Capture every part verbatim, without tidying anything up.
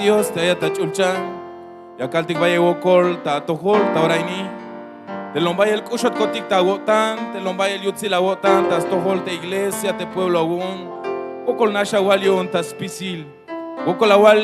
Dios te ayat ta ch'ulchan. Ya kaltik bayel wokol ta atojol ta ora ini. Te lom bayel k'uxotkotik ta awo'tan, te lom bayel yutsil awo'tan ta stojol te iglesia, te pueblo awu'un. Wokol nax awal yu'un ta spisil. Wokol awal,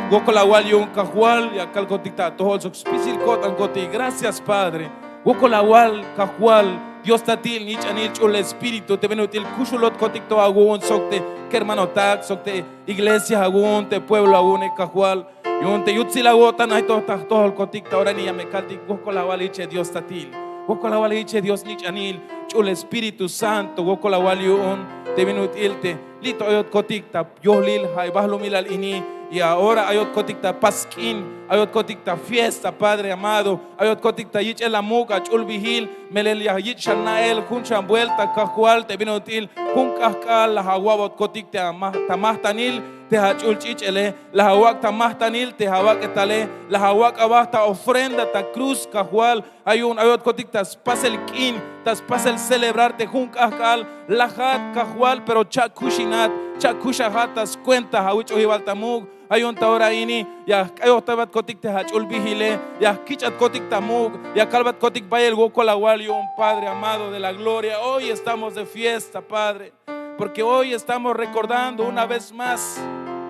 wokol awal yu'un Kajwal, ya kalkotik ta atojol sok spisil ko'tankotik. Gracias, Padre. Wokol awal Kajwal, Dios tatil, nich'anil, ch'ul espíritu, te bin ut'il kuxulotkotik to awu'un sok te kermanotak, sok te iglesia awu'un, te pueblo awu'une Kajwal. Yu'un te yutsil awo'tan ay to ta jtojolkotik ta ora ini, ya me kaltik wokol awal ich'e Dios tatil. Wokol awal ich'e Dios nich'anil, ch'ul Espíritu Santo, wokol awal yu'un te bin ut'il te li'to ayotkotik ta yohlil ja' ibahlumilal ini, y ahora ayotkotik ta pas k'in, ayotkotik ta fiesta, Padre amado, ayotkotik ta yich'el amuk' ach'ulbihil, melel ya yich' xan na'el jun xan vuelta Kajwal te bin ut'il jun k'ajk'al la awa'botkotik te ama-, ta majtanil te ach'ul ch'ich'ele, la awak' ta majtanil te awak'etale, la awak' aba ta ofrenda ta cruz Kajwal. Ay yu'un ayotkotik ta spasel k'in, ta spasel celebrar te jun k'ajk'al lajat Kajwal, pero cha'kuxinat, cha'kuxajat ta scuenta awich'ojibal ta muk'. Ay yu'un ta ora ini ya jk'ayojtabatkotik te ach'ulbihile, ya jkich'atkotik ta muk', ya kalbatkotik bayel wokol awal yu'un, Padre amado de la gloria. Hoy estamos de fiesta, Padre, porque hoy estamos recordando una vez más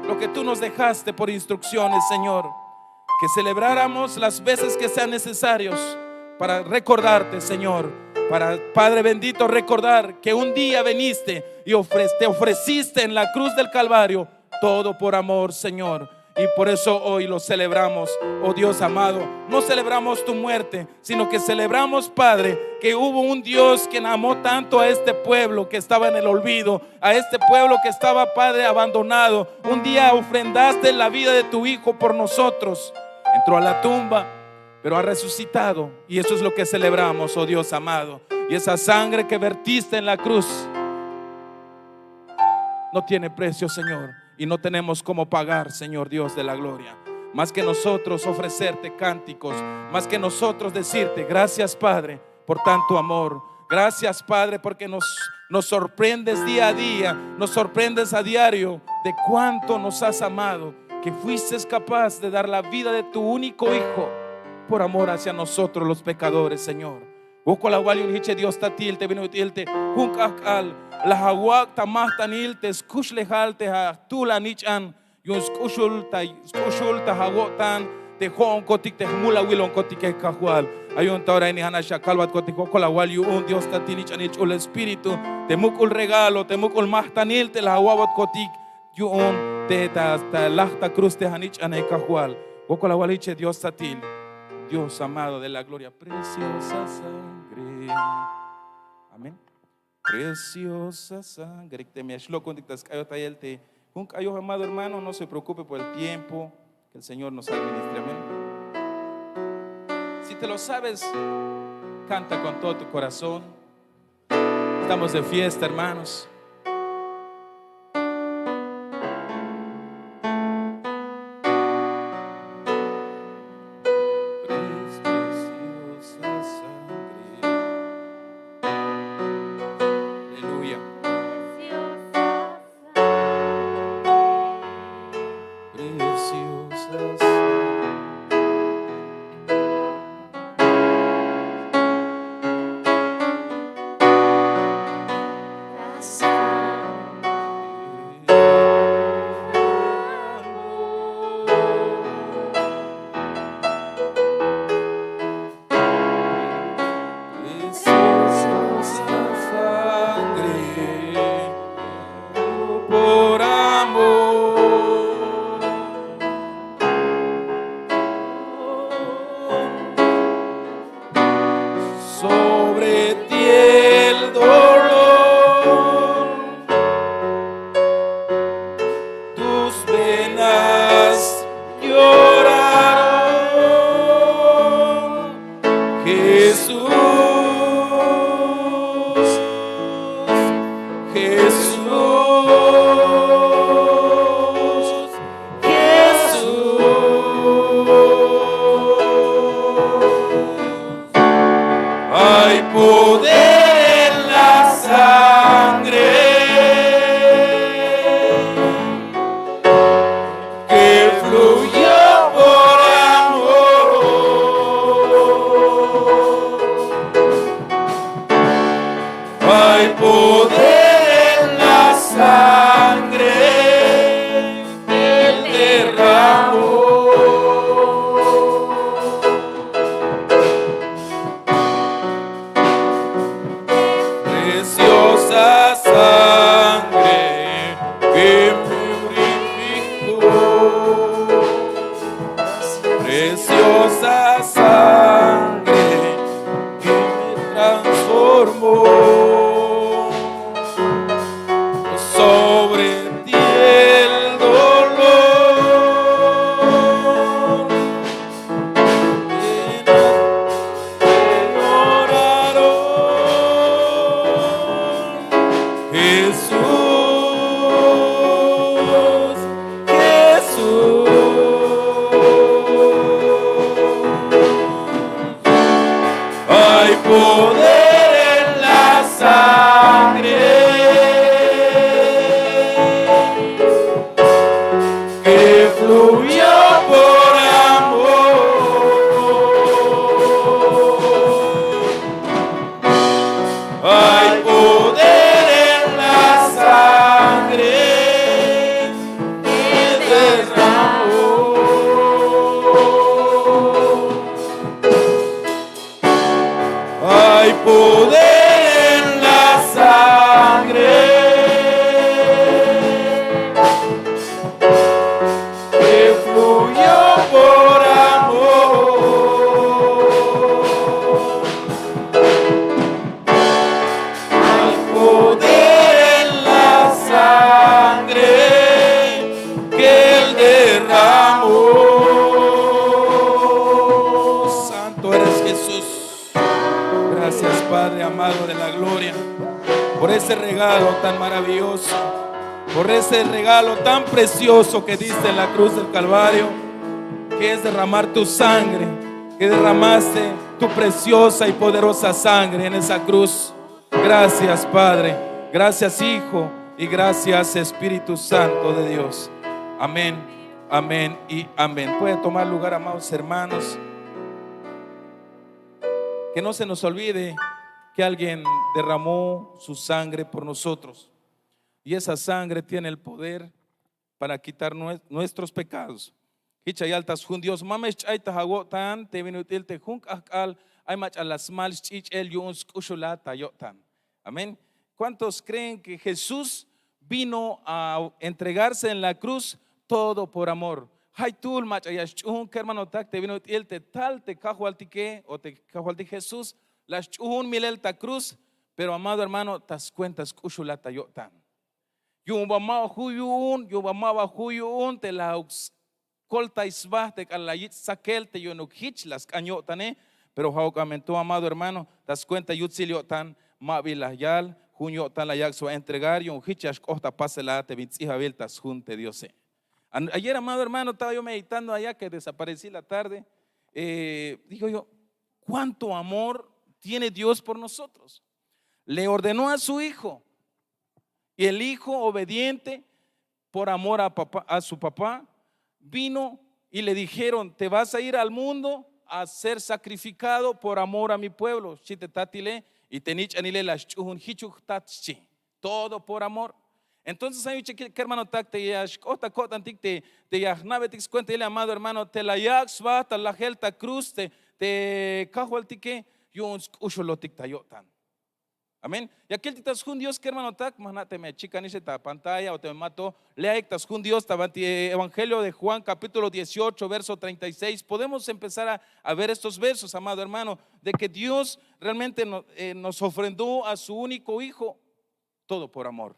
lo que tú nos dejaste por instrucciones, Señor. Que celebráramos las veces que sean necesarios para recordarte, Señor. Para, Padre bendito, recordar que un día viniste y ofre-, te ofreciste en la cruz del Calvario todo por amor, Señor. Y por eso hoy lo celebramos, oh Dios amado. No celebramos tu muerte, sino que celebramos, Padre, que hubo un Dios quien amó tanto a este pueblo que estaba en el olvido, a este pueblo que estaba, Padre, abandonado. Un día ofrendaste la vida de tu Hijo por nosotros. Entró a la tumba, pero ha resucitado. Y eso es lo que celebramos, oh Dios amado. Y esa sangre que vertiste en la cruz no tiene precio, Señor. Y no tenemos cómo pagar, Señor Dios de la gloria. Más que nosotros ofrecerte cánticos, más que nosotros decirte: "Gracias, Padre, por tanto amor. Gracias, Padre, porque nos, nos sorprendes día a día, nos sorprendes a diario de cuánto nos has amado, que fuiste capaz de dar la vida de tu único Hijo por amor hacia nosotros los pecadores, Señor". Wokol awal yu'un ich'e Dios tatil te bin ut'il te jun k'ajk'al la awak' ta majtanil te skuxlejal te jtuhl anich'an yu'un sk'uxul ta, sk'uxul ta awo'tan te jo'onkotik te jmul awilonkotike Kajwal. Ay yu'un ta ora ini ja'nax ya kalbatkotik wokol awal yu'un Dios tatil, nich'anil, ch'ul Espíritu, te muk'ul regalo, te muk'ul majtanil te la awa'botkotik yu'un te ta, ta laj ta cruz te anich'ane Kajwal. Wokol awal ich'e Dios tatil. Dios amado de la gloria, preciosa sangre. Amén. Preciosa sangre. Te me ya xlok'ontik ta sk'ayojtayel te jun k'ayoj, amado hermano, no se preocupe por el tiempo que el Señor nos administre. Amén. Si te lo sabes, canta con todo tu corazón. Estamos de fiesta, hermanos. Preciosa sangre. Aleluya. Preciosa sangre. Preciosa sangre, por amor. Sobre ti el dolor, tus venas lloraron. Jesús, Jesús, Jesús. Hay poder en la sangre que fluye sangre que derramó. Preciosa sangre que me purificó. Preciosa sangre que me transformó. Sobre ti el dolor. Llenas de lloraron. Jesús, Jesús. Hay poder en la sangre que fluyó por amor. Hay poder en la sangre que derramó. Hay poder en la sangre que fluyó por amor. Hay poder en la sangre que él derramó. Santo eres, Jesús. Gracias, Padre amado de la gloria, por ese regalo tan maravilloso, por ese regalo tan precioso que diste en la cruz del Calvario, que es derramar tu sangre, que derramaste tu preciosa y poderosa sangre en esa cruz. Gracias, Padre. Gracias, Hijo. Y gracias, Espíritu Santo de Dios. Amén, amén y amén. Puede tomar lugar, amados hermanos. Que no se nos olvide que alguien derramó su sangre por nosotros. Y esa sangre tiene el poder para quitar nue- nuestros pecados. Hich ya yal ta sjun Dios, ma me xch'ay ta awo'tan te bin ut'il te jun k'ajk'al ay mach'a la smal xch'ich'el yu'un sk'uxulat ta yo'tan. Amén. ¿Cuántos creen que Jesús vino a entregarse en la cruz todo por amor? Jaytuhl mach'a ya xch'uun kermanotak te bin ut'il te tal te Kajwaltike o te Kajwaltik Jesús la xch'uun milel ta cruz, pero amado hermano, ta skuenta sk'uxulat ta yo'tan. Yu'un ba ma ba ju' yu'un, yu'un ba ma ba ju' yu'un te la uk skoltay sba te k'alal la yich' stsakel te yu'unuk jich la sk'an yo'tane. Pero ja'uk amen to, amado hermano, ta skuenta yutsil yo'tan ma bi la yal, jun yo'tan la yak' sba entregar yu'un jich ya xk'oht ta pasel a te bin ts'ibabil ta sjun te Diose. An- ayer, amado hermano, estaba yo meditando allá que desaparecí la tarde. Eh, digo yo, ¿cuánto amor tiene Dios por nosotros? Le ordenó a su hijo, y el hijo obediente, por amor a papá, a su papá, vino y le dijeron: "Te vas a ir al mundo a ser sacrificado por amor a mi pueblo", xchi te tatile. Y te nich'anile la sch'uhun jichuk jtat, xchi. Todo por amor. Entonces ay uche kermanotak, te ya xk'oht ta ko'tantik, te ya jna'betik skuenta yilel, amado hermano, te la yak' sba ta lajel ta cruz te, te Kajwaltike yu'un sk'uxulotik ta yo'tan. Amén. Ya kiltik ta sjun Dios, kermanotak, ma jna' teme chikanix ta pantalla o teme ma to, leaik ta sjun Dios ta banti, eh, Evangelio de Juan, capítulo dieciocho, verso treinta y seis. Podemos empezar a, a ver estos versos, amado hermano, de que Dios realmente no- eh, nos ofrendó a su único hijo, todo por amor.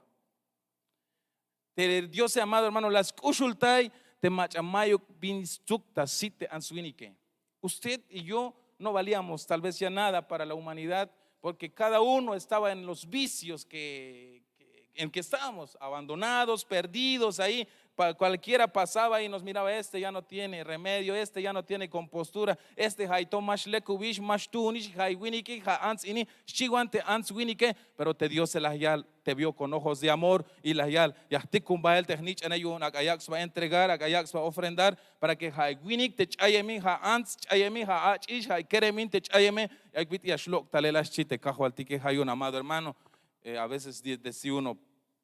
Te Diose, amado hermano, la sk'uxultay te mach'a mayuk bin stsuk ta sit te ants winike. Usted y yo no valíamos tal vez ya nada para la humanidad, porque cada uno estaba en los vicios que, que- en que estábamos, abandonados, perdidos ahí. Pa- cualquiera pasaba y nos miraba: "Este ya no tiene remedio, este ya no tiene compostura, este ja' ay to ma xlekubix, ma xtuunix, ja' ay winike, ja' ants ini", xchiwan te ants winike. Pero te Diose la yal, te vio con ojos de amor y la yal: "Ya jtikun bael te jnich'ane yu'un ak'a yak' sba entregar, ak'a yak' sba ofrendar, para que ja' ay winik te ch'ayemi, ja' ants ch'ayemi, ja' ach'ix, ja' ay keremin te ch'ayeme, ay bit'il ya xlok' talel a", xchi te Kajwaltike. Ja' yu'un, amado hermano, eh, a veces di- decía uno,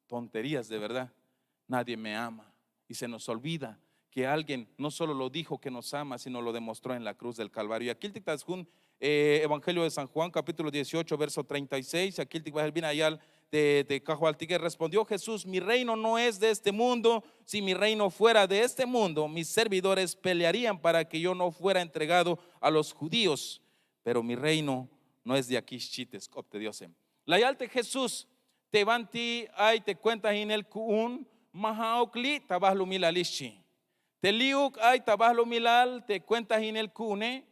Tonterías, de verdad. Nadie me ama. Y se nos olvida que alguien no solo lo dijo que nos ama, sino lo demostró en la cruz del Calvario. Y aquí el texto es un, eh, Evangelio de San Juan, capítulo dieciocho, verso treinta y seis. Aquí el texto viene allá de, de Cajualtique. Respondió Jesús: "Mi reino no es de este mundo. Si mi reino fuera de este mundo, mis servidores pelearían para que yo no fuera entregado a los judíos. Pero mi reino no es de aquí", xchi te sk'op te Diose. La yal te Jesús te banti ay te kuentahinel ku'un, ma ja'uk li' ta bajlumilal, xchi. Te li'uk ay ta bajlumilal te kuentahinel ku'une,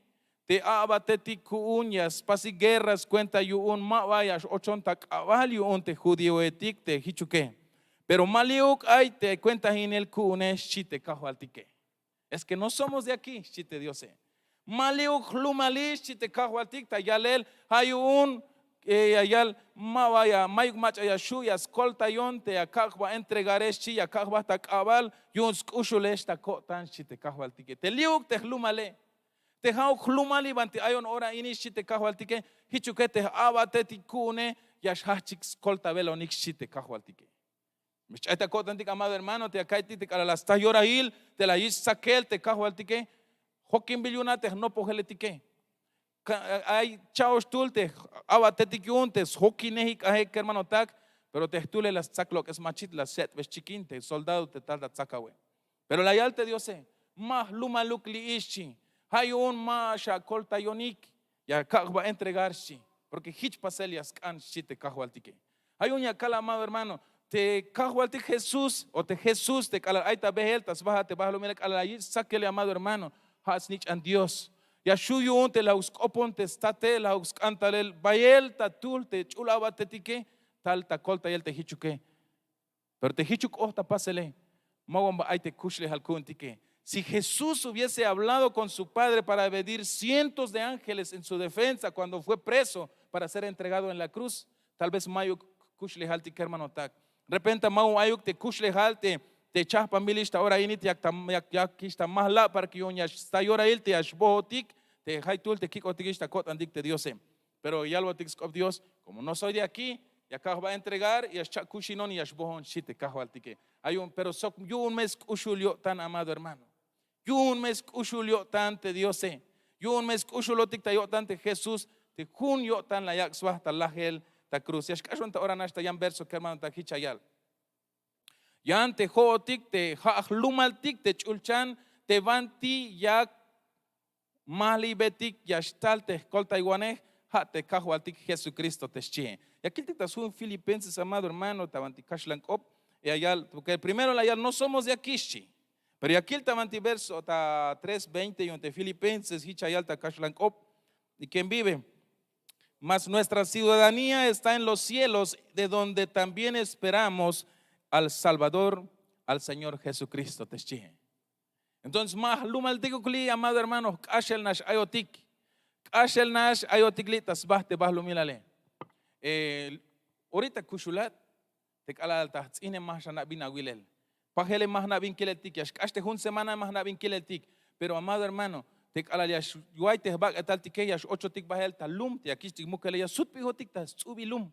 te a'batetik ku'un ya spasik guerra skuenta yu'un ma ba ya x-ochon ta k'abal yu'un te judíoetik te jichuke. Pero ma li'uk ay te kuentahinel ku'une, xchi te Kajwaltike. Es que no somos de aquí, xchi te Diose. Ma li'uk jlumalix, xchi te Kajwaltik, ta yalel ja' yu'un, eh, ya yal ma ba ya, mayuk mach'a ya xju' ya skoltayon te ya kak' jba entregare, xchi, ya kak' jba ta k'abal yu'un sk'uxulex ta ko'tan, xchi te Kajwaltike. Te li'uk te jlumale, te ja'uk jlumal y banti ayon ora ini, xchi te Kajwaltike, jichuke te j-a'batetik ku'une ya xjajchik skoltabelonik, xchi te Kajwaltike. Me xch'ay ta ko'tantik, amado hermano, te ya ka'iytik te k'alal la sta yorahil te la yich' stsakel te Kajwaltike. Jokinbil yu'un a te jnopojeletike. Ay cha'oxtul te j-a'batetik yu'un te sjokinejik aje, kermanotak. Pero te jtule la stsak lok'es machit, la set'be xchikin te soldado te tal ta tsakawe. Pero la yal te Diose: "Ma jlumaluk li'i, xchi. Ja' yu'un ma xakoltayonik, ya kak' jba entregar", xchi. Porque jich pasel ya sk'an, xchi te Kajwaltike. Ja' yu'un ya kal, amado hermano, te Kajwaltik Jesús, o te Jesús te k'alal ay ta behel ta sbahat te bajlumilal, k'alal la yich' stsakele, amado hermano, ja' snich'an Dios. Ya xju' yu'un te lajuk sk'opon te state, lajuk sk'an talel bayel ta tuhl te ch'ul a'batetike, tal ta koltayel te jichuke. Pero te jichuk k'ot ta pasele, ma ba ay te kuxlejal ku'untike. Si Jesús hubiese hablado con su Padre para pedir cientos de ángeles en su defensa cuando fue preso para ser entregado en la cruz, tal vez mayuk kuxlejaltik, kermanotak. Repente ma ba ayuk te kuxlejal te, te chajpanbilix ta ora ini, te yak ta, yak, yakix ta majlab para que yu'un ya sta yorahil te ya xbohotik te jaytuhl te kik'otikix ta ko'tantik te Diose. Pero yalbotik sk'op Dios: "Como no soy de aquí, ya kak' jba entregar, ya xcha'kuxin on y ya xbohon", xchi te Kajwaltike. Ay yu'un, pero sok yu'un me sk'uxul yo'tan, amado hermano. Yu'un me sk'uxul yo'tan te Diose. Yu'un me sk'uxulotik ta yo'tan te Jesús, te jun yo'tan la yak' sba ta lajel ta cruz. Ya xk'axon ta ora nax ta yan verso, kermanotak, jich ya yal: "Yan te jo'otik te ja' jlumaltik te ch'ulchan te banti yak majliybetik ya xtal te jkoltaywanej, ja' te Kajwaltik Jesucristo", te xchie. Ya kiltik ta sjun Filipenses, amado hermano, ta banti kaxlan k'op. Ya yal, porque primero la yal: "No somos de aquí", xchi. Pero ya kil ta banti verso ta tres veinte yu'un te Filipenses, jich ya yal ta kaxlan k'op: "Y quien vive, mas nuestra ciudadanía está en los cielos, de donde también esperamos al Salvador, al Señor Jesucristo", te xchie. Entonces ma jlumaltikuk li', amado hermano, k'axel nax ayotik. K'axel nax ayotik li' ta sba te bajlumilale. Eh, orita kuxulat te k'alal ta jts'ine ma xana' bin awilel. Pajele ma jna' bin kileltik, ya xk'ax te jun semana ma jna' bin kileltik. Pero, amado hermano, te k'alal ya xway te jbak'etaltike, ya x-ochotik bahel ta lum te ya kich'tik mukele, ya sutbijotik ta sts'ubil lum.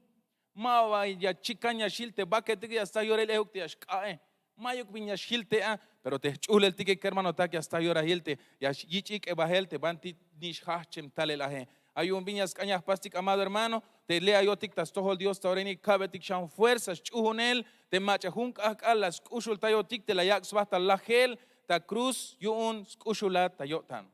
Ma ba ya chikan ya xjil te baketik, ya sta yorahil euk te ya xk'a'e. Mayuk bin ya xjil te a, pero te jch'uhleltike, kermanotak, ya sta yorahil te ya yich'ik'e bahel te banti nix jajchem talel aje. Ay yu'un bin ya sk'an ya jpastik, amado hermano, te le' ayotik ta stojol Dios ta ora ini, ka'betik xan fuerza, xch'uhunel, te mach'a jun k'ajk'al la sk'uxultayotik te la yak' sba ta lajel ta cruz yu'un sk'uxulat ta yo'tan.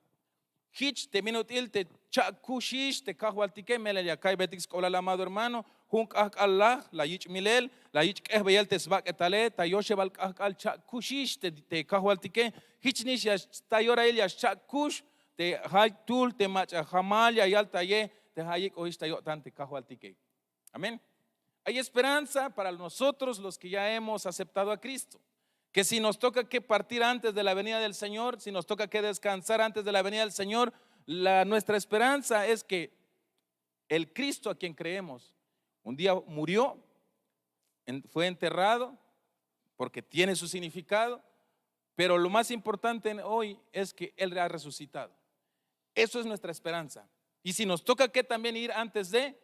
Jich te bin ut'il te cha'kuxix te Kajwaltike. Melel ya ka'iybetik sk'oblal, amado hermano, jun k'ajk'al laj la yich' milel, la yich' k'ejbeyel te sbak'etale, ta yoxebal k'ajk'al cha'kuxix te, te Kajwaltike. Jich nix ya sta yorahil ya xcha'kux te jaytuhl te mach'a jamal ya yal ta ye te ja' yik'ojix ta yo'tan te Kajwaltike. Amén. Hay esperanza para nosotros los que ya hemos aceptado a Cristo. Que si nos toca que partir antes de la venida del Señor, si nos toca que descansar antes de la venida del Señor, la, nuestra esperanza es que el Cristo a quien creemos un día murió, en- fue enterrado, porque tiene su significado, pero lo más importante en hoy es que Él ha resucitado. Eso es nuestra esperanza. Y si nos toca que también ir antes de,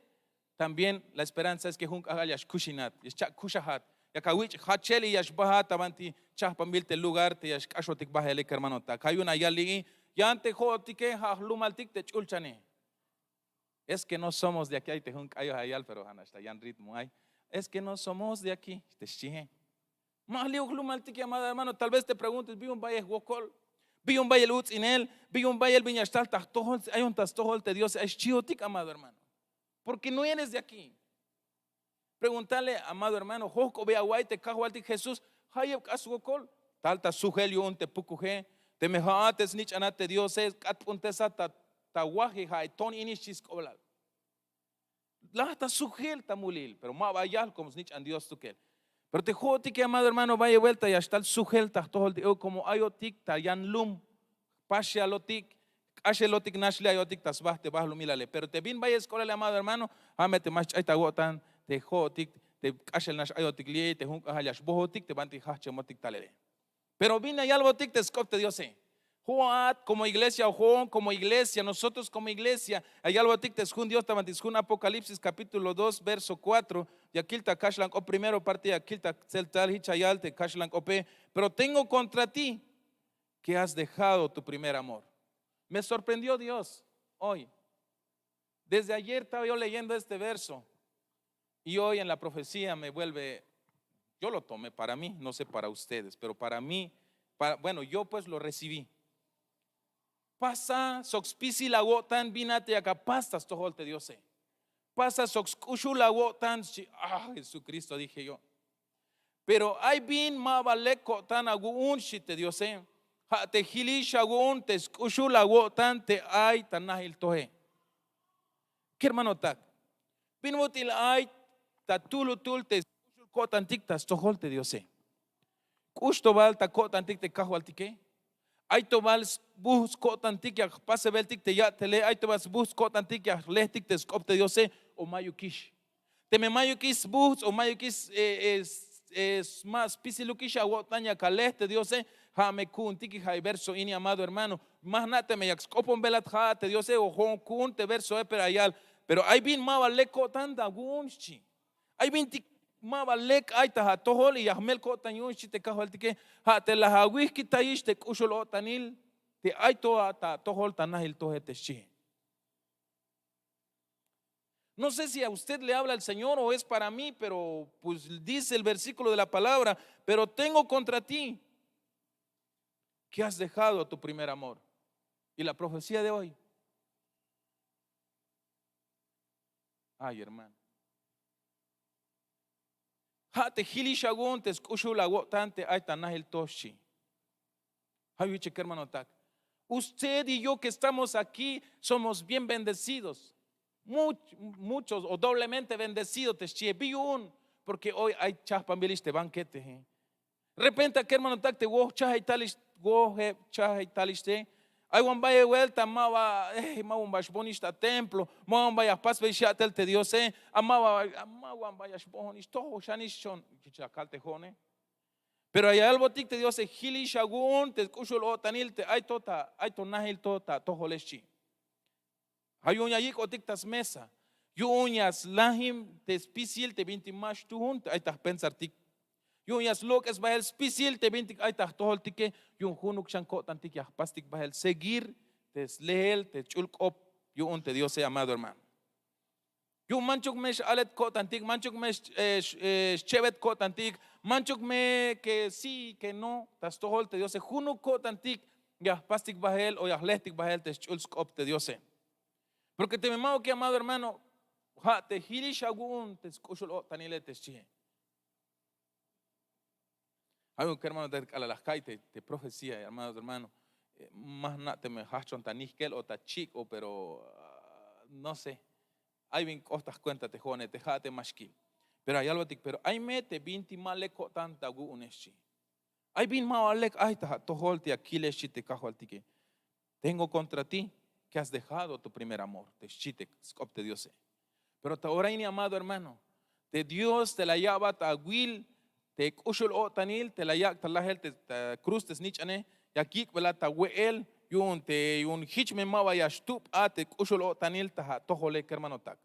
también la esperanza es que jun k'ajk'al ya xkuxinat, ya xcha'kuxajat. Yak awich' jachel y ya xbahat ta banti chahpanbil te lugar te ya xk'axotik bahele kermanotak. Ja' yu'un ya yal li'i, yan te jo'otike ja' jlumaltik te ch'ulchane. Es que no somos de aquí, ay te jun k'ayoj ya yal pero ja' nax ta yan ritmo ay. Es que no somos de aquí, te xchihe. Ma jli'uk jlumaltik, amado hermano. Tal vez te preguntes bi yu'un bayel jwokol, bi yu'un bayel uts'inel, bi yu'un bayel bin ya xtal ta jtojol, ayon ta stojol te Diose, ay xchihotik, amado hermano. Porque no eres de aquí. Preguntarle, amado hermano, jojk'obi awa'iy te Kajwaltik Jesús, jayeb k'ax swokol. Tal ta sujel yu'un te pukuje. Teme ja'at te snich'anat te Diose, k'atp'untesa ta, ta waje, ja' ay ton ini, xchi sk'oblal. Laj ta sujel ta mulil, pero ma ba yal como snich'an Dios stukel. Pero te jo'otike, amado hermano, bayel buelta ya xtal sujel ta jtojol te, como ayotik ta yan lum, jpaxialotik, jk'axelotik nax li' ayotik ta sba te balumilale. Pero te bin bayel sk'oblale, amado hermano, ja' me te ma xch'ay ta awo'tan te jo'otik, te k'axel nax ayotik li' te jun k'ajal ya xbohotik te banti jajch'emotik talele. Pero bin ya yalbotik te sk'op te Diose. Jo'at como iglesia, o jo'on como iglesia, nosotros como iglesia, ya yalbotik te sjun Dios ta banti sjun Apocalipsis capítulo dos, verso cuatro. Ya kil ta kaxlan k'op, primero parte ya kil ta tseltal, jich ya yal te kaxlan k'ope: Pero tengo contra ti que has dejado tu primer amor. Me sorprendió Dios hoy. Desde ayer estaba yo leyendo este verso y hoy en la profecía me vuelve, yo lo tomé para mí, no sé para ustedes, pero para mí, para, bueno, yo pues lo recibí. Pasa sok spisil awo'tan bin a te yak apas ta stojol te Diose. Pasa sok sk'uxul awo'tan, xchi. Ah, Jesucristo, dije yo. Pero ay bin ma ba lek ko'tan awu'un, xchi te Diose. Ja' te jilix awu'un te sk'uxul awo'tan te ay ta najil toje. Kermanotak, bin ut'il ay ta tulutul te sk'uxul ko'tantik ta stojol te Diose. K'ux to bal ta ko'tantik te Kajwaltike. Ay to bal sbujts' ko'tantik ya jpasebeltik te ya'tele, ay to bal sbujts' ko'tantik ya jlejtik te sk'op te Diose o mayukix. Teme mayukix sbujts' o mayukix s- eh, eh, s- eh, s- ma spisilukix awo'tan yak alej te Diose, ja' me ku'untikix ja' verso ini, amado hermano. Ma jna' teme yak sk'oponbelat ja'at te Diose o jo'on ku'un te versoe, pero ya yal: Pero ay bin ma ba lek ko'tan awu'un, xchi. Ay bintik ma ba lek ay ta atojol y ya jmel ko'tan yu'un, xchi te Kajwaltike. Ja' te la awijkitayix te k'uxul o'tanil te ay to ta atojol ta najil toje, te xchi. No sé si a usted le habla el Señor o es para mí, pero pues dice el versículo de la palabra: Pero tengo contra ti que has dejado tu primer amor. Y la profecía de hoy. Ay, hermano. Ja' te jilix awu'un te sk'uxul awo'tan te ay ta najil toj, xchi. Ja' yu'un, kermanotak, usted y yo que estamos aquí somos bien bendecidos. Much- muchos o doblemente bendecidos, te xchie. Bi yu'un, porque hoy ay chajpanbilix te banquete. Repente, kermanotak, te wojchajay talix, wojchajay talix te. Ay wan bayel buelta ma ba, eh, ma wan ba xbohonix ta templo, ma wan ba ya jpasbeyix ya'tel te Diose, a ma ba, a ma wan ba ya xbohonix, tojo xanix xon, chich la kal te jo'one. Pero ya yalbotik te Diose: Jilix awu'un te k'uxul o'tanil te ay to ta, ay to najil to ta atojole, xchi. Ja' yu'un ya yik'otik ta smesa. Yu'un ya slajim te spisil te bintik ma xtuhun te ay ta jpensartik. Yu'un ya slok'es bahel spisil te bintik ay ta jtojoltike. Yu'un junuk xan ko'tantik ya jpastik bahel seguir te sleel te ch'ul k'op yu'un te Diose, amado hermano. Yu'un manchuk me x-alet ko'tantik, manchuk me x- eh, x- eh, xchebet ko'tantik, manchuk me que sí que no ta stojol te Diose. Junuk ko'tantik ya jpastik bahel o ya jlejtik bahel te sch'ul sk'op te Diose. Porque teme ma'uke, amado hermano, ja' te jilix awu'un te sk'uxul o'tanile, te xchie. Ja' yu'un, kermanotak, k'alal la jka'iy te, te profecía, hermano, hermano, eh, ma jna' teme jajchon ta nijkel o ta chik' o, pero ah, no sé. Ay bin k'ot ta jkuenta te jo'one, te ja' te ma xkil. Pero ya yalbotik: Pero ay me te bintik ma lek ko'tan ta awu'une, xchi. Ay bin ma ba lek ay ta atojol te ya kile, xchi te Kajwaltike. Tengo contra ti que has dejado tu primer amor, te xchi te sk'op te Diose. Pero ta ora ini, amado hermano, te Dios te la ya'bat awil te k'uxul o'tanil te la yak' ta lajel te ta cruz te snich'ane, yak yik'belat awe'el yu'un te yu'un jich me ma ba ya xtup'a te k'uxul o'tanil ta atojole, kermanotak.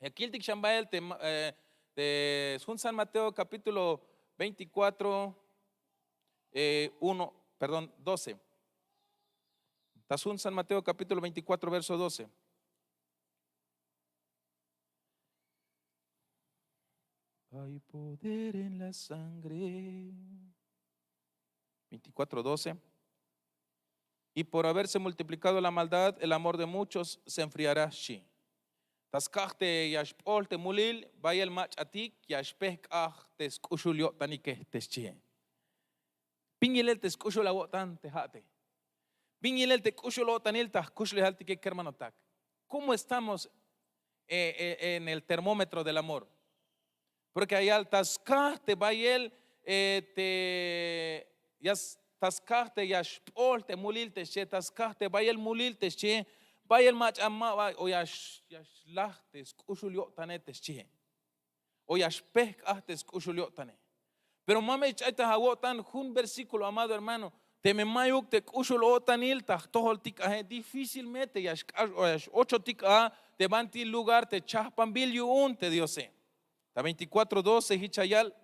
Ya kiltik xan bahel te ma- eh, Te sjun San Mateo kapítulo veinticuatro, eh, uno, perdón, doce. Ta sjun San Mateo kapítulo veinticuatro, verso doce. Hay poder en la sangre. Veinticuatro doce. Y por haberse multiplicado la maldad, el amor de muchos se enfriará, xchi. Ta skaj te ya xp'ol te mulil, bayel mach'atik ya xpejk'aj te sk'uxul yo'tanike, te xchie. Bin yilel te sk'uxul awo'tan te ja'ate? Bin yilel te k'uxul o'tanil ta jkuxlejaltike, kermanotak? ¿Cómo estamos, eh, eh, en el termómetro del amor? Porque ayal ta skaj te bayel, eh, te ya s- ta skaj te ya xp'ol te mulil, te xchie, ta skaj te bayel mulil, te xchie, bayel mach'a ma ba o ya x- ya xlaj te sk'uxul yo'tane, te xchie, o ya xpejk'aj te sk'uxul yo'tane. Pero ma me xch'ay ta awo'tan jun versículo, amado hermano. Teme mayuk te k'uxul o'tanil ta jtojoltik aje, difícilmente ya xk'ax o ya x-ochotik a te banti lugar te chajpanbil yu'un te Diose. Ta veinticuatro doce jich ya yal: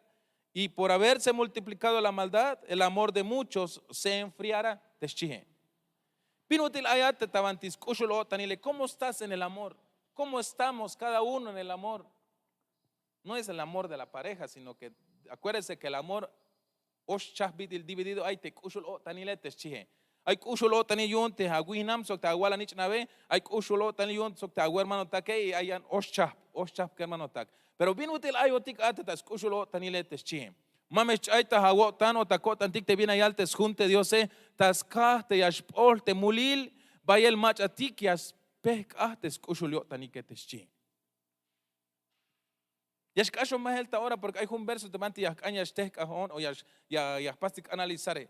y por haberse multiplicado la maldad, el amor de muchos se enfriará, te xchie. Bin ut'il ayat te ta banti sk'uxul o'tanile? ¿Cómo estás en el amor? ¿Cómo estamos cada uno en el amor? No es el amor de la pareja, sino que acuérdese que el amor, ox chajp bit'il dividido ay te k'uxul o'tanile, te xchie. Ay k'uxul o'tanil yu'un te awihnam sok te awal anich'nabe, ay k'uxul o'tanil yu'un sok te awermanotake, y ay yan ox chajp, ox chajp kermanotak. Pero bin ut'il ayotik a te ta sk'uxul o'tanile, te xchie. Ma me xch'ay ta awo'tan o ta ko'tantik te bin ya yal te sjun te Diose: ta skaj te ya xp'ol te mulil, bayel mach'atik ya spejk'aj te sk'uxul yo'tanike, te xchie. Ya xk'axon bahel ta ora, porque ay jun verso te banti ya jk'an ya xtejk'ajon o ya x- ya ya jpastik analizare.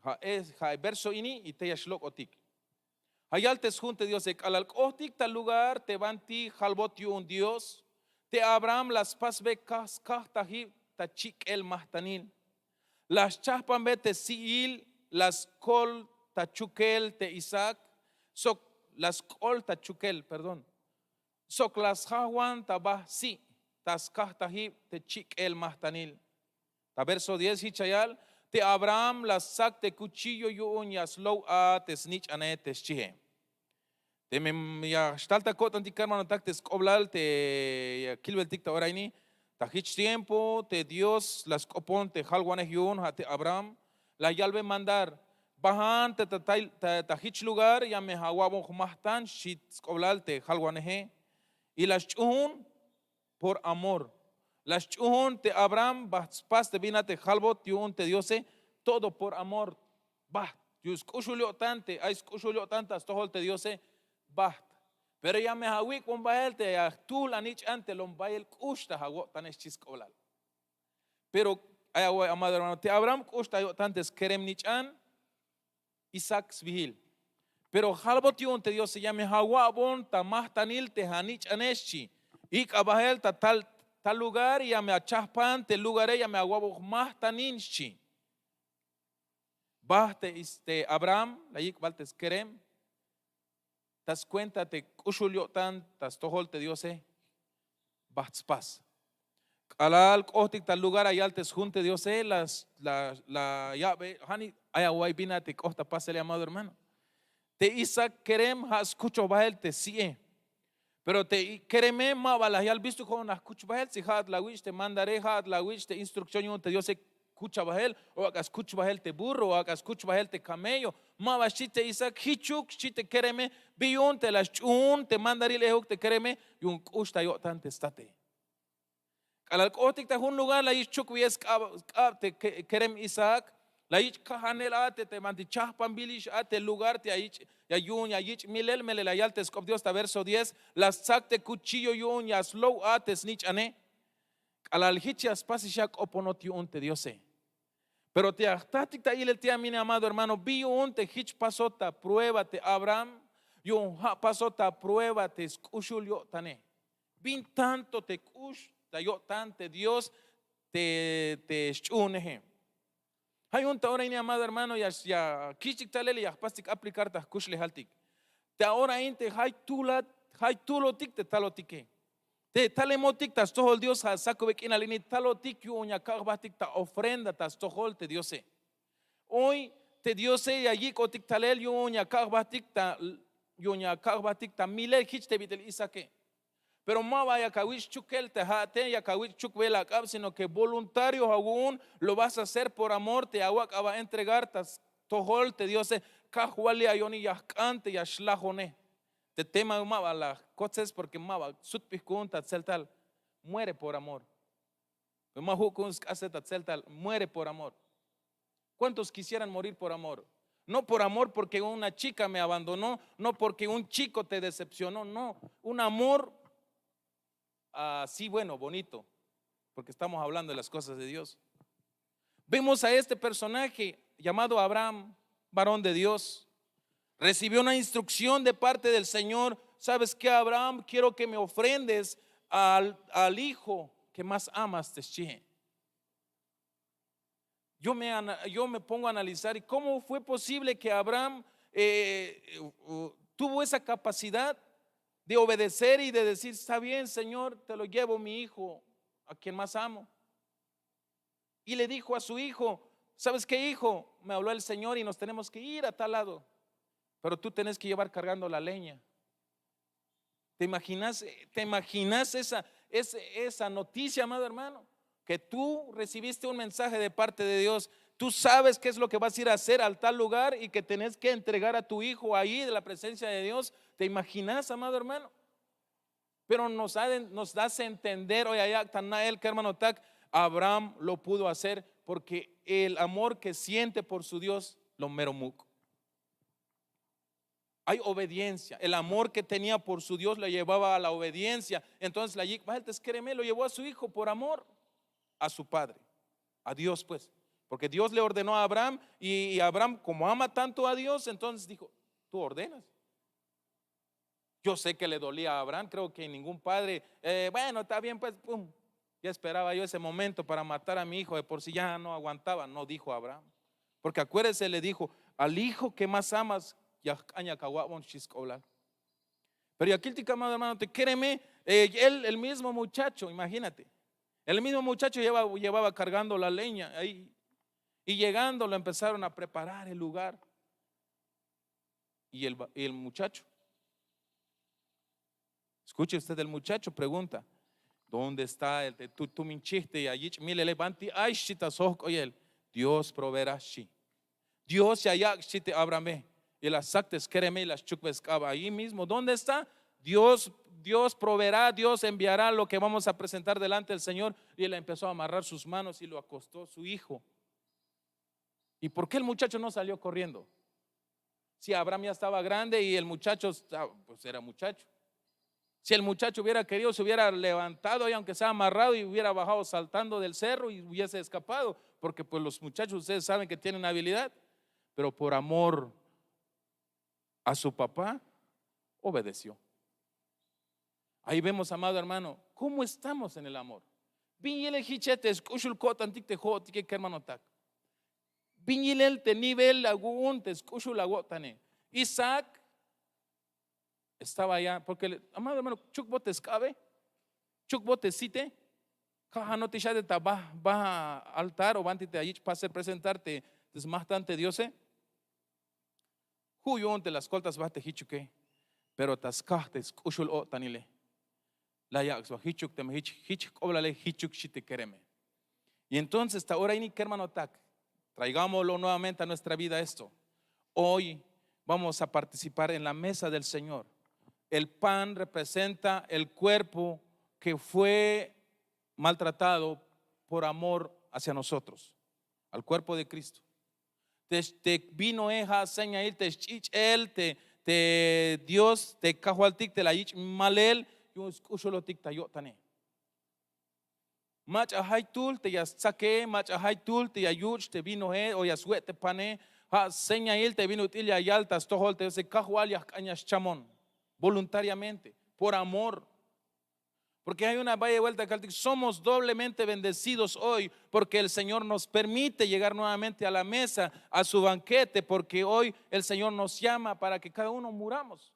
Ja' e ja' e verso ini y te ya xlok'otik. Ja' yal te sjun te Diose: k'alal k'ohtik ta lugar te banti jalbot yu'un Dios, te Abraham la spasbe kaj skajtajib ta chik'el majtanil. La schajpanbe te si'il, la skol ta chukel te Isaac, sok la sk'ol ta chukel, perdón, sok la sjajwan ta bajt' si' ta skajtajib te chik'el majtanil. Ta verso diez jich ya yal: te Abraham la stsak te kuchillo yu'un ya slow a te snich'ane, te xchie. Teme ya xtal ta ko'tantik kermanotak te sk'oblal te ya kilbeltik ta ora ini, ta jich tiempo te Dios la sk'opon te jalwanej yu'un, ja' te Abraham, la yalbe mandar: bajan te ta ta- ta jich lugar, ya me awa'bon jmajtan, xchi sk'oblal te jalwaneje. Y la sch'uhun por amor. La sch'uhun te Abraham bajt' spas te bin a te jalbot yu'un te Diose, todo por amor. Bajt' yu'un sk'uxul yo'tan te ay sk'uxul yo'tan ta stojol te Diose, bajt'. Pero ya me awik'bon bahel te ya jtuhl anich'an te lom bayel k'ux ta awo'tane, xchi sk'oblal. Pero ay awa'iy, amado hermano, te Abraham k'ux ta yo'tan te skerem nich'an Isaac sbiil. Pero jalbot yu'un te Diose: ya me awa'bon ta majtanil te anich'ane, xchi. Ik'a bahel ta tal tal lugar, ya me achajpan te lugare, ya me awa'bon jmajtanil, xchi. Bajt' te Is- te Abraham la yik' bal te skerem. Ta skuenta te k'uxul yo'tan ta stojol te Diose, bajt' spas. K'alal k'ohtik ta lugar ya yal te sjun te Diose, la la la ya'be, ja'nix ay awa'iy bin a te k'oht ta pasele, amado hermano. Te Isaac kerem ja' skuchoj bahel te si'e. Pero te kereme ma ba la yal bistuk jo'on la jkuch bahel, si ja'at la awich' te mandare, ja'at la awich' te instrucción yu'un te Diose, kucha bahel, o ak'a skuch bahel te burro, o ak'a skuch bahel te camello. Ma ba xchi te Isaac, jichuk xchi te kereme. Bi yu'un te la sch'uhun te mandaril ejuk te kereme? Yu'un k'ux ta yo'tan te state. K'alal k'ohtik ta jun lugar la yich' chukbeyel sk'ab te kerem Isaac, la yich' kajanel a te te banti chajpanbilix a te lugar te ya yich' ya yu'un ya yich' milel. Melel la yal te sk'op Dios ta verso diez: la stsak te kuchillo yu'un ya slow a te snich'ane. K'alal jich ya spasix ya k'oponot yu'un te Diose. Pero te ya jtatik ta ilel te ya mine, amado hermano, bi yu'un te jich pasot ta prueba te Abraham, yu'un ja' pasot ta prueba te sk'uxul yo'tane. Bin tanto te k'ux ta yo'tan te Dios te te sch'uhuneje. Ja' yu'un ta ora ini, amado hermano, ya ya kich'tik talel y ya jpastik aplicar ta jkuxlejaltik. Te ora in te jay tulat jay tulotik te talotike. Te talemotik ta stojol Dios ja' sakube k'inal ini talotik yu'un ya kak' jbatik ta ofrenda ta stojol te Diose. Hoy te Diose ya yik'otik talel yu'un ya kak' jbatik ta yu'un ya kak' jbatik ta milel jich te bit'il Isaake. Pero ma ba yak awich' chukel te ja'ate, yak awich' chukbel ak'ab, sino ke voluntario awu'un lo vas a hacer por amor te awak' aba entregar ta stojol te Diose. Kajwalil ayo'oni ya jk'an te ya xlajone. Te tema ma ba la jkotses porke ma ba sutp'ij ku'un ta tzeltal. Muere por amor. Ma juk' ku'un sk'ase ta tzeltal muere por amor. Kuántos kisieran morir por amor? No por amor porke una chika me abandono, no porke un chiko te desepsiono, no. Un amor así bueno bonito, porke estamos hablando de las kosas de Dios. Vemos a este personaje llamado Abraham, varón de Dios. Resibió una instruksion de parte del señor. Sabes ke, Abraham, kiero ke me ofrendes al hijo ke mas amas te xchihe. Yo me pongo a analizar komo fue posible ke Abraham tuvo esa kapasidad de obedecer i de desir, esta bien señor, te lo yevo mi hijo, a kien mas amo. I le dijo a su hijo, sabes ke, hijo, me hablo el señor i nos tenemos ke ir a tal lado, pero tu tenes ke yevar kargando la leña. Te imaginas te imaginas esa esa notisia, amado hermano, ke tu resibiste un mensaje de parte de dios? Tu sabes ke es lo ke vas a ir a hacer al tal lugar i ke tenes ke entregar a tu hijo ahi de la presencia de dios. Te imaginas, amado hermano? Pero nos das a entender hoy ayak' ta na'el kermanotak, abraham lo pudo hacer porke el amor ke siente por su dios lo mero muk'. Hay obediencia. El amor ke tenia por su dios lo yevaba a la obediencia. Entonces la yik' bahel te skereme lo yevo a su hijo por amor a su padre, a dios pues, porke dios le ordenó a abraham. I abraham komo ama tanto a dios entonces dijo, tu ordenas. Yo se ke le dolia a abraham, kreo ke ningun padre, bueno, esta bien pues, pum, ya esperaba yo ese momento para matar a mi hijo de por si ya no aguantaba, no dijo abraham. Porke akwerdese le dijo, al hijo ke mas amas ya jk'an ya kawa'bon xchi sk'oblal. Pero ya kiltik amado hermano te kereme, el mismo muchacho, imagínate, el mismo muchacho llevaba kargando la leña ahi. Y llegando lo empezaron a preparar el lugar. Y el muchacho, eskuche usted el muchacho pregunta, dónde está el te tumin chijte ya yich' milele banti ay xchi ta sojk'oyel? Dios proveerá xchi. Dios ya yak' xchi te abrahame. Y la sak te skereme y la schukbe sk'ab ahi mismo dónde está? Dios proveerá, dios enviará lo ke vamos a presentar delante del señor. Y la empezó a amarrar sus manos y lo akostó su hijo. Y por ke el muchacho no salió korriendo? Si abraham ya estaba grande y el muchacho pues era muchacho. Si el muchacho hubiera kerido se hubiera levantado y aunke sea amarrado y hubiera bajado saltando del cerro y hubiese eskapado, porke pues los muchachos ustedes saben ke tienen habilidad. Pero por amor a su papá obedeció. Ahi vemos amado hermano, komo estamos en el amor? Bin yilel jiche te sk'uxul ko'tantik te jo'otike kermanotak? Bin yilel te nivel awu'un te sk'uxul awo'tane? Isaac estaba allá porke amado hermano, chukbot te sk'abe, chukbot te site. Kajanotik xate ta ba ba altar o banti te ayich' pasel presentar te smajtan te diose. Ju' yu'un te la skolta sba te jichuke. Pero ta skaj te sk'uxul o'tanile la yak' sba jichuk teme jich jk'oblale jichuk xchi te kereme. Y entonces ta ora ini kermanotak, traigámoslo nuevamente a nuestra vida esto. Hoy vamos a participar en la mesa del señor. El pan representa el cuerpo ke fue maltratado por amor hacia nosotros, al kuerpo de kristo. Te vinoe ja' señail te sch'ich'el te dios te kajwaltik te la yich' malel yu'un sk'uxulotik ta yo'tane. Mach'a jaytul te ya stsake, mach'a jaytul te ya yuch' te vinoe o ya swe' te pane. Ja' señail te bin ut'il ya yal ta stojol te diose kajwal ya jk'an ya xchamon voluntariamente, por amor. Porke ay una bayel buelta kaltik somos doblemente bendecidos hoy, porke el señor nos permite llegar nuevamente a la mesa a su bankete porke hoy el señor nos llama para ke kada uno muramos.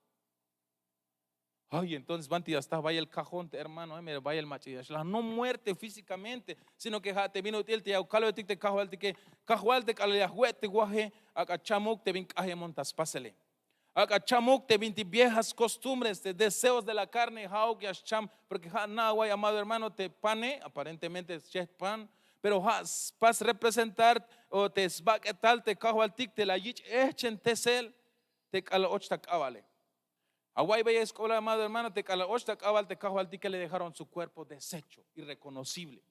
Ay, entonces banti ya sta bayel kajón te hermano, eh, mero bayel mach'a ya xlaj, no muerte físikamente, sino ke ja' te bin ut'il te ya kalbetik te kajwaltike. Kajwal, te k'alal ya jwe' te waje, ak'a chamuk te bin k'ajemon ta spasele. Ak'a chamuk te bintik viejas costumbres, te deseos de la karne ja'uk ya xcham. Porke ja' na'a way, amado hermano, te pane aparentemente xeht pan, pero ja' spas representar o te sbak'etal te kajwaltik te la yich' ehchentesel te k'alal och ta k'abale. Away bayel sk'oblal, amado hermano, te k'alal och ta k'abal te kajwaltike le dejaron su kuerpo desecho, irrekonocible.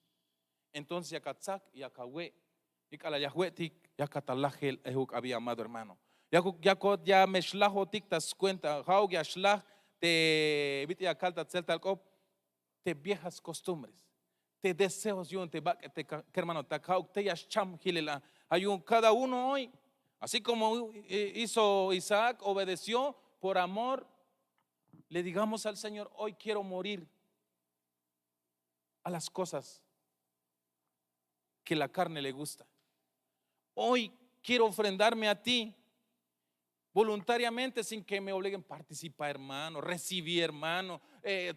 Entonces yak atsak, yak awe', y k'alal ya jwe'tik yak atalajel ehuk abi, amado hermano. Yakuk yakot ya me xlajotik ta skuenta ja'uk ya xlaj te bit'il ya kal ta tseltal k'op, te viejas costumbres, te deseos yu'un te bak' te kermanotak ja'uk te ya xcham jilel a. Ayun kada uno hoy, así komo hizo Isaac, obedeció por amor, le digamos al Señor: hoy quiero morir a las cosas ke la karne le gusta. Hoy quiero ofrendarme a ti voluntariamente sin ke me obligin partisipar hermano, resibi hermano,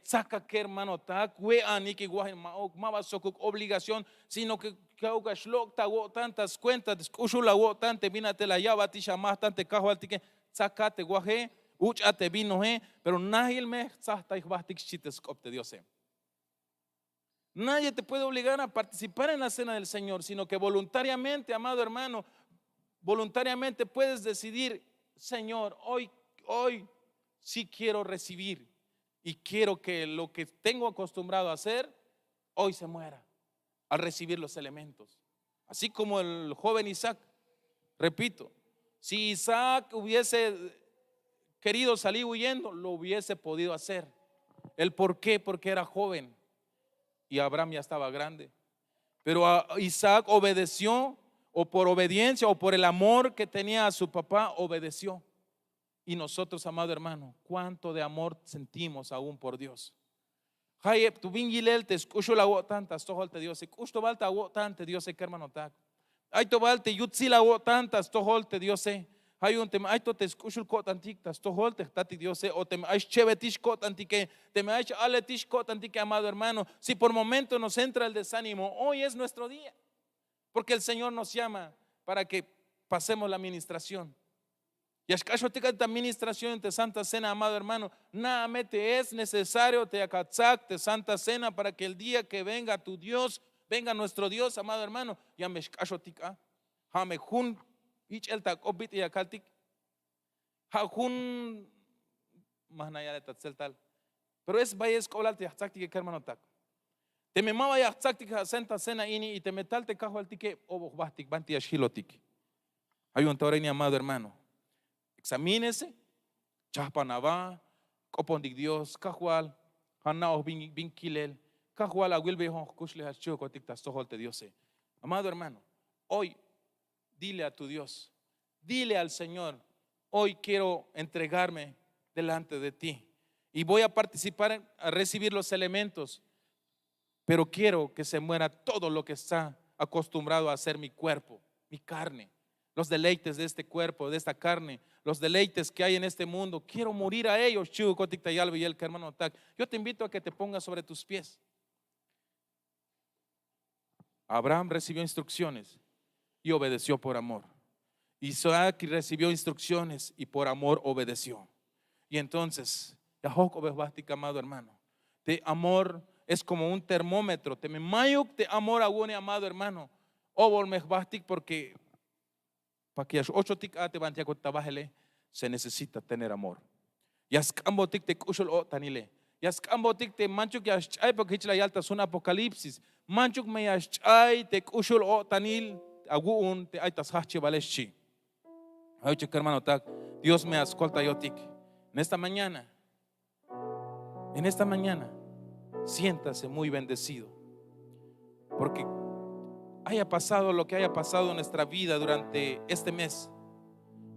tsaka kermanotak we'anik iwajen ma'uk ma ba sokuk obligación, sino ke ka'uk a xlok' ta awo'tan ta skuenta te sk'uxul awo'tan te bin a te la ya'batix amajtan te kajwaltike. Tsaka te waje, uch'a te vinoje, pero najil me jtsajtay jbahtik xchi te sk'op te diose. Nadie te puede obligar a participar en la cena del señor, sino ke voluntariamente, amado hermano, voluntariamente puedes decidir: señor, hoy hoy sí quiero recibir, y quiero ke lo ke tengo akostumbrado a hacer hoy se muera, al resibir los elementos. Así komo el joven Isaac. Repito, si Isaac hubiese kerido salir huyendo lo hubiese podido hacer. El porke porke era joven, y abraham ya estaba grande. Pero Isaac obedeció, o por obediencia o por el amor ke tenia a su papá obedeció. Y nosotros, amado hermano, kuánto de amor sentimos aún por dios? Jayeb tu bin yilel te sk'uxul awo'tan ta stojol te diose k'ux to bal te awo'tan te diose kermanotak. Ay to bal te yutsil awo'tan ta stojol te diose. Ja' yu'un teme ay to te sk'uxul ko'tantik ta stojol te jtatik diose o teme ay xchebetix ko'tantike, teme ay x'aletix ko'tantike amado hermano, si por momento nos entra el desánimo hoy es nuestro día. Porke el señor nos llama para ke pasemos la administración. Ya xk'axotik a te administración te santa cena amado hermano. Na'a me te es necesario te yak atsak te santa cena para ke el día ke venga tu dios, venga nuestro dios amado hermano, ya me xk'axotik a. Ja' me jun ich'el ta k'op bit'il ya kaltik. Ja' jun ma jna' yale ta tseltal. Pero es bayel sk'oblal te ya jtsaktike kermanotak. Teme ma ba ya jtsaktik ja' santa cena ini y teme tal te kajwaltike, oboj bahtik banti ya xjilotik. Ja' yu'un ta ora ini amado hermano, examínese. Chajpan aba, k'opontik dios kajwal, ja' na'oj bin kilel. Kajwal awilbeyon jkuxlejal xchihokotik ta stojol te diose. Amado hermano, hoy dile a tu dios, dile al señor: hoy quiero entregarme delante de ti, y voy a participar a recibir los elementos, pero quiero ke se muera todo lo ke está akostumbrado a hacer mi kuerpo, mi karne, los deleites de este kuerpo de esta karne, los deleites ke hay en este mundo kiero morir a ellos xchihukotik ta yalbeyel kermanotak. Yo te invito a ke te pongas sobre tus pies. Abraham recibió instrukciones, y obedeció por amor. Isaac recibió instrukciones y por amor obedeció. Y entonces ya jok'obej bahtik amado hermano. Te amor es komo un termómetro teme mayuk te amor awu'une amado hermano, obol me jbahtik porke pa ke ya x'ochotik a te banti yakot ta bahele, se necesita tener amor. Ya sk'ambotik te k'uxul-o'tanile. Ya sk'ambotik te manchuk ya xch'ay porke hich la yal ta sjun apocalipsis, manchuk me ya xch'ay te k'uxul-o'tanil awu'un te ay ta sjahchibale xchi. Ay uchik kermanotak, dios me ya skoltayotik en esta mañana. En esta mañana siéntase muy bendecido, porke haya pasado lo ke haya pasado en nuestra vida durante este mes,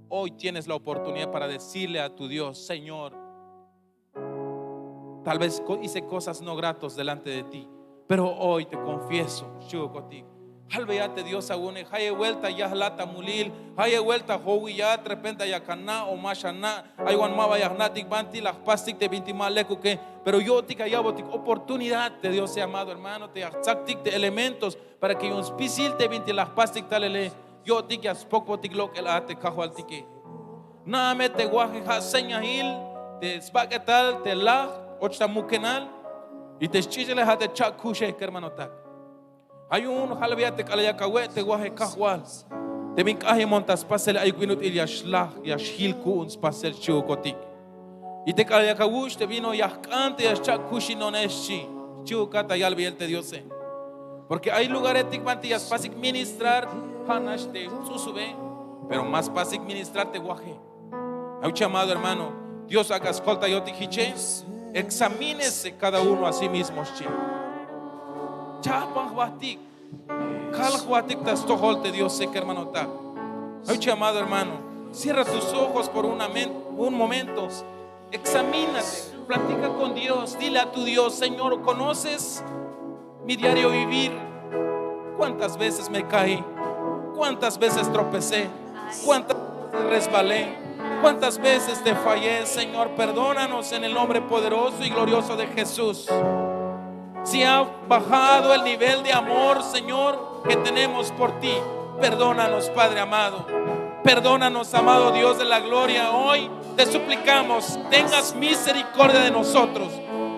hoy tienes la oportunidad para decirle a tu dios: señor, tal vez hice kosas no gratos delante de ti, pero hoy te konfieso xchihukotik, Albeya te Dios awu'une. Jaye buelta ya jlat ta mulil, jaye buelta jowiyat, repente ya kana' o ma xana'. Ay wan ma ba ya jna'tik banti la jpastik te binti ma lekuke. Pero yo'tik ya ya'botik oportunidad te Diose, amado hermano, te ya jtsaktik te elementos para que yu'un spisil te binti la jpastik talele, yo'tik ya spokbotik lok'el a te Kajwaltike. Na'a me te waje ja' señail te sbak'etal te laj och ta mukenal, y te sch'ich'ele ja' te cha'kuxe, kermanotak. Ja' yu'un albeya te k'alal yak awe' te waje Kajwal, te bin k'ajimon ta spasele ayuk bin ut'il ya xlaj, ya xjil ku'un spasel xchi'ukotik. Y te k'alal yak awu'ux te bin o ya jk'an te ya xcha'kuxinone xchi, xchi'ukat ta yalbeyel te Diose. Porque ay lugaretik banti ya spasik ministrar, ja' nax te ts'usube, pero ma spasik ministrar te waje. Ay jich, amado hermano, Dios ak'a skoltayotik jiche. Examínese cada uno a sí mismo xchi. Chajpan jbajtik, kal jbajtik ta stojol te Diose, kermanotak. Ay jich, amado hermano, cierra tus ojos por una men- un momento. Examínate, platica con Dios, dile a tu Dios: "Señor, conoces mi diario vivir. ¿Cuántas veces me caí? ¿Cuántas veces tropecé? ¿Cuántas veces resbalé? ¿Cuántas veces te fallé? Señor, perdónanos en el nombre poderoso y glorioso de Jesús. Si ha bajado el nivel de amor, Señor, que tenemos por ti, perdónanos, Padre amado. Perdónanos, amado Dios de la gloria. Hoy te suplicamos, tengas misericordia de nosotros.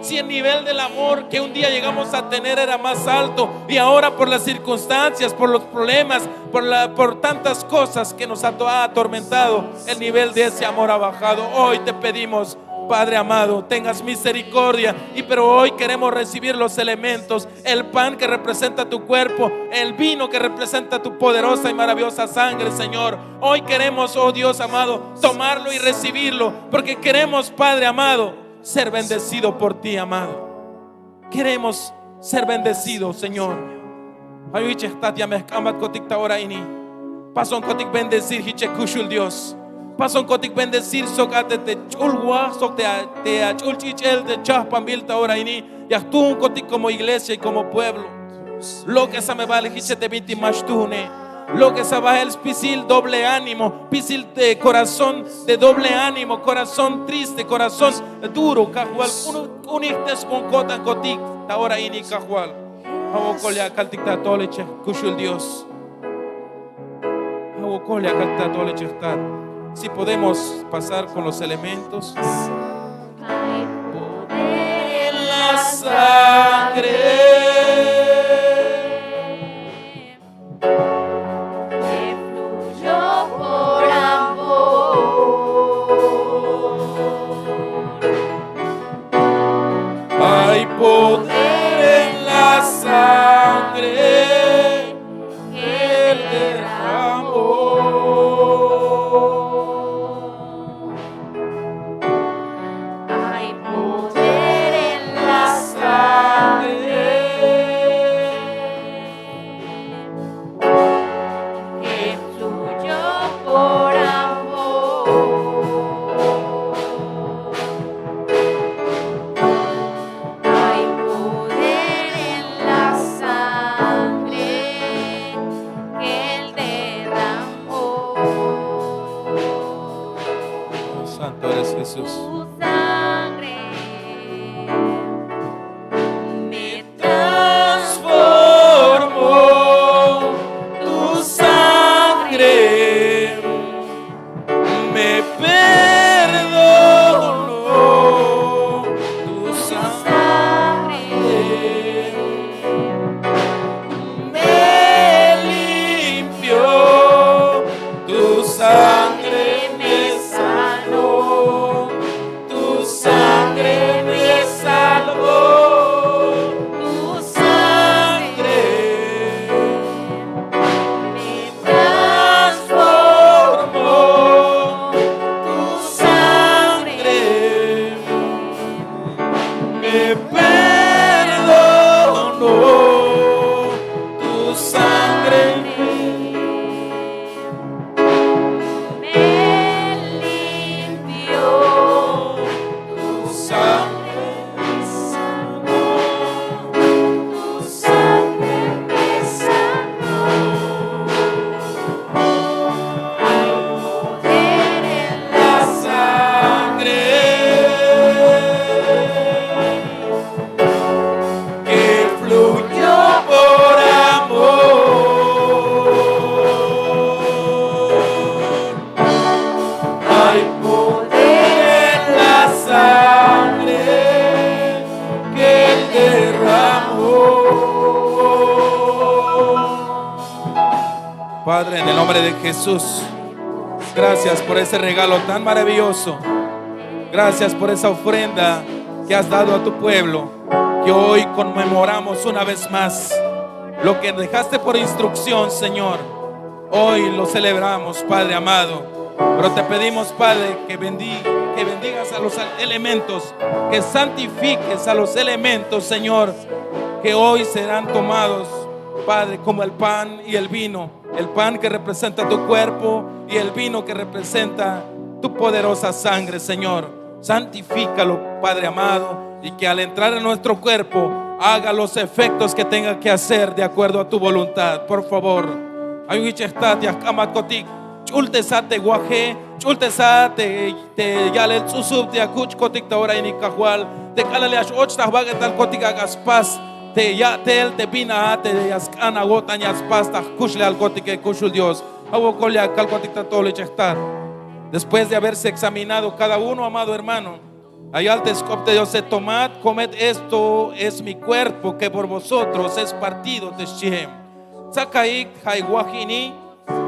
Si el nivel del amor que un día llegamos a tener era más alto y ahora por las circunstancias, por los problemas, por la, por tantas cosas que nos ha ato- ha atormentado, el nivel de ese amor ha bajado, hoy te pedimos, Padre amado, tengas misericordia. Y pero hoy queremos recibir los elementos, el pan que representa tu cuerpo, el vino que representa tu poderosa y maravillosa sangre, Señor. Hoy queremos, oh Dios amado, tomarlo y recibirlo, porque queremos, Padre amado, ser bendecido por ti, amado. Queremos ser bendecidos, Señor. Ay jich, jtat, ya me jk'ambatkotik ta ora ini. Pasonkotik bendecir jich, kuxul Dios. Pasonkotik bendecir sok a te, te ch'ul waj, sok te, te ach'ul ch'ich'el te chajpanbil ta ora ini. Ya jtuunkotik como iglesia y como pueblo. Lok'esa me bal jich te binti ma xtuune. Lok'esa bael spisil doble ánimo, spisil de corazón de doble ánimo, corazón triste, corazón duro, Kajwal, k'un- k'unijtesbon ko'tankotik ta ora ini, Kajwal. Ja' wokol ya kaltik ta atool, jich kuxul Dios. Ja' wokol ya kaltik ta atool, jich jtat. Si podemos pasar con los elementos. Hay poder en la sangre que fluyó por amor. Hay poder en la sangre que derramó. Hay poder en la sangre. Padre, en el nombre de Jesús, gracias por ese regalo tan maravilloso. Gracias por esa ofrenda que has dado a tu pueblo, que hoy conmemoramos una vez más lo que dejaste por instrucción, Señor. Hoy lo celebramos, Padre amado. Pero te pedimos, Padre, que bendi-, que bendigas a los elementos, que santifiques a los elementos, Señor, que hoy serán tomados, Padre, como el pan y el vino. El pan que representa tu cuerpo y el vino que representa tu poderosa sangre, Señor. Santifícalo, Padre amado, y que al entrar en nuestro cuerpo haga los efectos que tenga que hacer de acuerdo a tu voluntad, por favor. Ay, wichejtat, ya jk'amatkotik, ch'ultesa te waje, ch'ultesa te, te ya'lel ts'usub te ya kuch'kotik ta ora ini, Kajwal, te k'alal ya x-och ta jbak'etalkotik ak'a spas te ya'tel te bin a te ya sk'an awo'tan ya spas ta jkuxlejalkotike, kuxul Dios. Ja' wokol ya kalkotik ta to'ol, ich'ejtat. Después de haberse examinado cada uno, amado hermano, la yal te sk'op te Diose: Tomad, comed, esto es mi cuerpo que por vosotros es partido, te xchihe. Tsakaik ja' waj ini,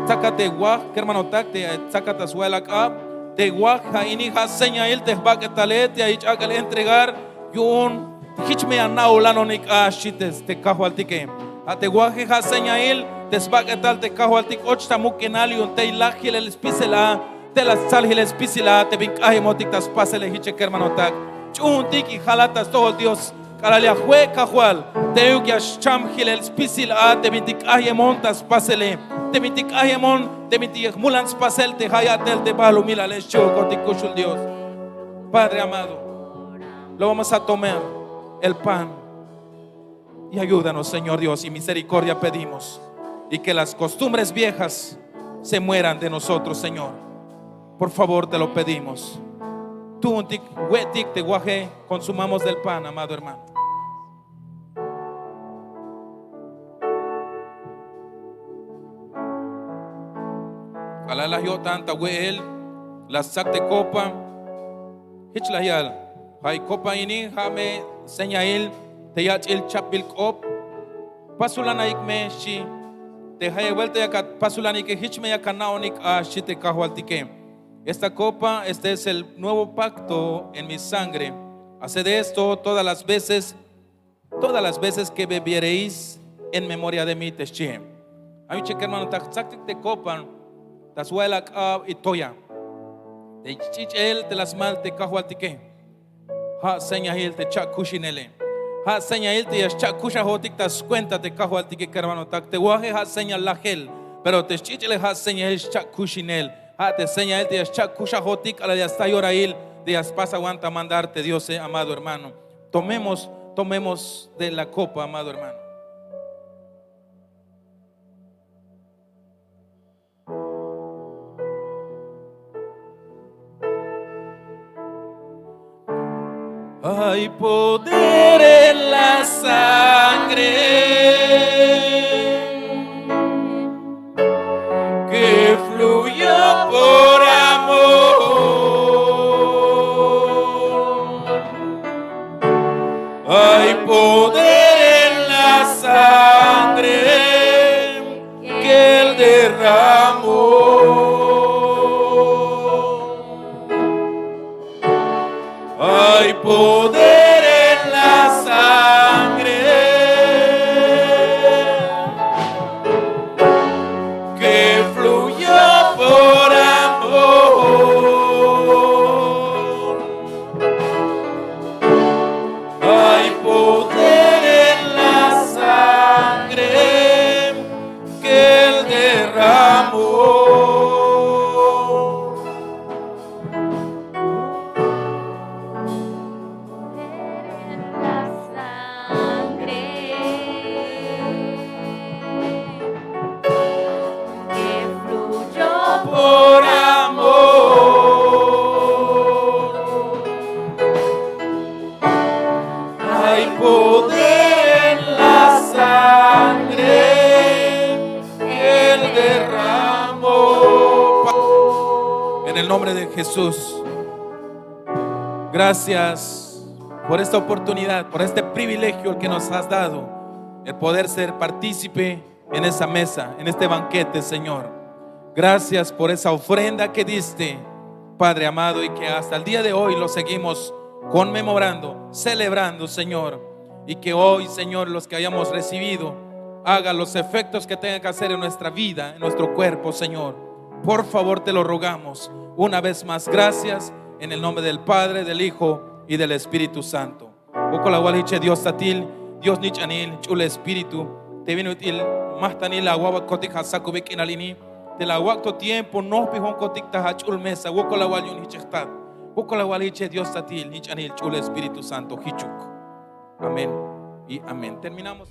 tsakat te waj, kermanotak, te tsakat ta swa'el ak'ab. Te waj ja' ini ja' señail te jbak'etale te ya yich' ak'el entregar yu'un te jich me ya na'olanonik a, xchi te, te Kajwaltike. Ja' te waje ja' señail te sbak'etal te Kajwaltik och ta muk'inal yu'un tey laj jilel spisil a, te la stsal jilel spisil a te bin k'ajemotik ta spasele, jiche kermanotak. Ch'uuntik y jalat ta stojol Dios. K'alal ya jwe', Kajwal, teyuk ya xcham jilel spisil a te bintik k'ajyemon ta spasele, te bintik k'ajyemon, te bintik ya jmulan spasel te ja' ya'tel te balumilale, xchihokotik, kuxul Dios. Padre amado, lo vamos a tomar el pan. Y ayúdanos, Señor Dios, y misericordia pedimos. Y que las costumbres viejas se mueran de nosotros, Señor. Por favor, te lo pedimos. Tuuntik, we'tik te waje, consumamos del pan, amado hermano. K'alal la yo'tan ta we'el, la stsak te copa. Jich la yal: Ja'i copa ini ja' me señail te yach'il chapbil k'op. Pasulanaik me, xchi. Te jayeb buelta yak apasulanike, jich me yak ana'onik a, xchi te Kajwaltike. Esta copa, este es el nuevo pacto en mi sangre. Haced esto todas las veces, todas las veces que bebiereis, en memoria de mí, te xchihe. Ay, wiche kermanotak, tsaktik te copa ta swa'el ak'ab y toya. Te ch'ich'el te la smal te Kajwaltike, ja' señail te cha'kuxinele. Ja' señail te ya xcha'kuxajotik ta scuenta te Kajwaltike, kermanotak. Te waje ja' señal lajel, pero te sch'ich'ele ja' señail scha'kuxinel. Ja' te señail te ya xcha'kuxajotik k'alal ya sta yorail te ya spas awan ta mandar te Diose, amado hermano. Tomemos, tomemos de la copa, amado hermano. Hay poder en la sangre que fluyó por amor. Hay poder en la sangre que él derramó. Hay poder en la sangre que fluyó por amor. Hay poder en la sangre que él derramó. Poder en la sangre que fluyó por amor. Hay poder en la sangre que él derramó. En el nombre de Jesús. Gracias por esta oportunidad, por este privilegio que nos has dado, el poder ser partícipe en esa mesa, en este banquete, Señor. Gracias por esa ofrenda que diste, Padre amado, y que hasta el día de hoy lo seguimos conmemorando, celebrando, Señor. Y que hoy, Señor, los que hayamos recibido, haga los efectos que tenga que hacer en nuestra vida, en nuestro cuerpo, Señor. Por favor, te lo rogamos. Una vez más, gracias en el nombre del Padre, del Hijo y del Espíritu Santo. Wokol awal jiche Dios tatil, Dios nich'anil, ch'ul Espíritu, te bin ut'il majtanil awa'bat kotik ja' sakube k'inal ini, te la awak' to tiempo nojpi jun kotik ta ja' ch'ul mesa, wokol awal yu'un jich jtat. Wokol awal jiche Dios tatil, nich'anil, ch'ul Espíritu Santo, jichuk. Amén y amén. Terminamos.